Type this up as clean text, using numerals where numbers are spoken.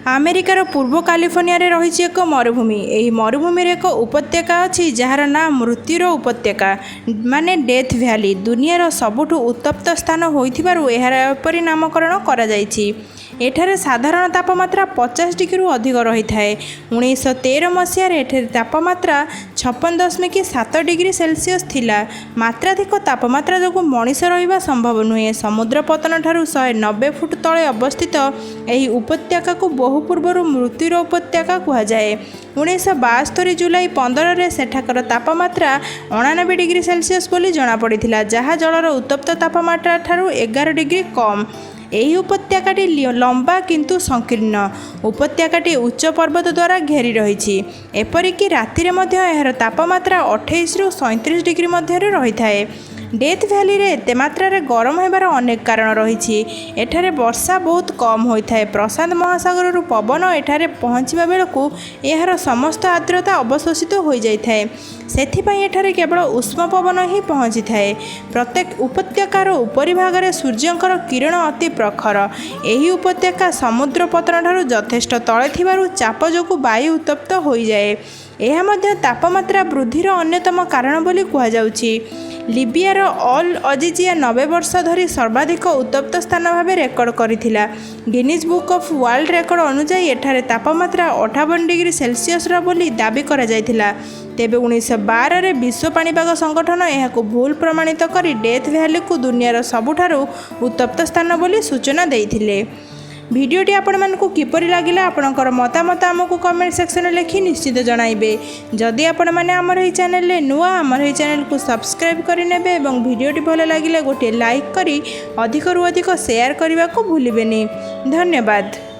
ଆମେରିକାର ପୂର୍ବ କାଲିଫର୍ଣ୍ଣିଆରେ ରହିଛି ଏକ ମରୁଭୂମି। ଏହି ମରୁଭୂମିରେ ଏକ ଉପତ୍ୟକା ଅଛି, ଯାହାର ନାଁ ମୃତ୍ୟୁର ଉପତ୍ୟକା, ମାନେ ଡେଥ୍ ଭ୍ୟାଲି। ଦୁନିଆର ସବୁଠୁ ଉତ୍ତପ୍ତ ସ୍ଥାନ ହୋଇଥିବାରୁ ଏହାର ଏପରି ନାମକରଣ କରାଯାଇଛି। ଏଠାରେ ସାଧାରଣ ତାପମାତ୍ରା 50 ଡିଗ୍ରୀରୁ ଅଧିକ ରହିଥାଏ। 1913 ମସିହାରେ ଏଠାରେ ତାପମାତ୍ରା 56.7 ଡିଗ୍ରୀ ସେଲସିୟସ୍ ଥିଲା। ମାତ୍ରାଧିକ ତାପମାତ୍ରା ଯୋଗୁଁ ମଣିଷ ରହିବା ସମ୍ଭବ ନୁହେଁ। ସମୁଦ୍ର ପତନଠାରୁ 190 ଫୁଟ ତଳେ ଅବସ୍ଥିତ ଏହି ଉପତ୍ୟକାକୁ ବହୁ ପୂର୍ବରୁ ମୃତ୍ୟୁର ଉପତ୍ୟକା କୁହାଯାଏ। 1972 ଜୁଲାଇ 15ରେ ସେଠାକାର ତାପମାତ୍ରା 89 ଡିଗ୍ରୀ ସେଲସିୟସ୍ ବୋଲି ଜଣାପଡ଼ିଥିଲା, ଯାହା ଜଳର ଉତ୍ତପ୍ତ ତାପମାତ୍ରା ଠାରୁ 11 ଡିଗ୍ରୀ କମ୍। ଏହି ଉପତ୍ୟକାଟି ଲମ୍ବା କିନ୍ତୁ ସଂକୀର୍ଣ୍ଣ। ଉପତ୍ୟକାଟି ଉଚ୍ଚ ପର୍ବତ ଦ୍ୱାରା ଘେରି ରହିଛି। ଏପରିକି ରାତିରେ ମଧ୍ୟ ଏହାର ତାପମାତ୍ରା 28ରୁ 37 ଡିଗ୍ରୀ ମଧ୍ୟରେ ରହିଥାଏ। ଡେଥ୍ ଭ୍ୟାଲିରେ ଏତେ ମାତ୍ରାରେ ଗରମ ହେବାର ଅନେକ କାରଣ ରହିଛି। ଏଠାରେ ବର୍ଷା ବହୁତ କମ୍ ହୋଇଥାଏ। ପ୍ରଶାନ୍ତ ମହାସାଗରରୁ ପବନ ଏଠାରେ ପହଞ୍ଚିବା ବେଳକୁ ଏହାର ସମସ୍ତ ଆର୍ଦ୍ରତା ଅବଶୋଷିତ ହୋଇଯାଇଥାଏ। ସେଥିପାଇଁ ଏଠାରେ କେବଳ ଉଷ୍ମ ପବନ ହିଁ ପହଞ୍ଚିଥାଏ। ପ୍ରତ୍ୟେକ ଉପତ୍ୟକାର ଉପରିଭାଗରେ ସୂର୍ଯ୍ୟଙ୍କର କିରଣ ଅତି ପ୍ରଖର। ଏହି ଉପତ୍ୟକା ସମୁଦ୍ର ପତନଠାରୁ ଯଥେଷ୍ଟ ତଳେ ଥିବାରୁ ଚାପ ଯୋଗୁଁ ବାୟୁ ଉତ୍ତପ୍ତ ହୋଇଯାଏ। ଏହା ମଧ୍ୟ ତାପମାତ୍ରା ବୃଦ୍ଧିର ଅନ୍ୟତମ କାରଣ ବୋଲି କୁହାଯାଉଛି। ଲିବିଆର ଅଲ୍ ଅଜିଜିଆ 90 ବର୍ଷ ଧରି ସର୍ବାଧିକ ଉତ୍ତପ୍ତ ସ୍ଥାନ ଭାବେ ରେକର୍ଡ କରିଥିଲା। Guinness book of world record ଅନୁଯାୟୀ ଏଠାରେ ତାପମାତ୍ରା 58 ଡିଗ୍ରୀ ସେଲସିୟସର ବୋଲି ଦାବି କରାଯାଇଥିଲା। ତେବେ 1912ରେ ବିଶ୍ୱ ପାଣିପାଗ ସଂଗଠନ ଏହାକୁ ଭୁଲ ପ୍ରମାଣିତ କରି ଡେଥ୍ ଭ୍ୟାଲିକୁ ଦୁନିଆର ସବୁଠାରୁ ଉତ୍ତପ୍ତ ସ୍ଥାନ ବୋଲି ସୂଚନା ଦେଇଥିଲେ। ଭିଡ଼ିଓଟି ଆପଣମାନଙ୍କୁ କିପରି ଲାଗିଲା, ଆପଣଙ୍କର ମତାମତ ଆମକୁ କମେଣ୍ଟ ସେକ୍ସନରେ ଲେଖି ନିଶ୍ଚିତ ଜଣାଇବେ। ଯଦି ଆପଣମାନେ ଆମର ଏହି ଚ୍ୟାନେଲରେ ନୂଆ, ଆମର ଏହି ଚ୍ୟାନେଲକୁ ସବସ୍କ୍ରାଇବ୍ କରିନେବେ ଏବଂ ଭିଡ଼ିଓଟି ଭଲ ଲାଗିଲେ ଗୋଟିଏ ଲାଇକ୍ କରି ଅଧିକରୁ ଅଧିକ ସେୟାର କରିବାକୁ ଭୁଲିବେନି। ଧନ୍ୟବାଦ।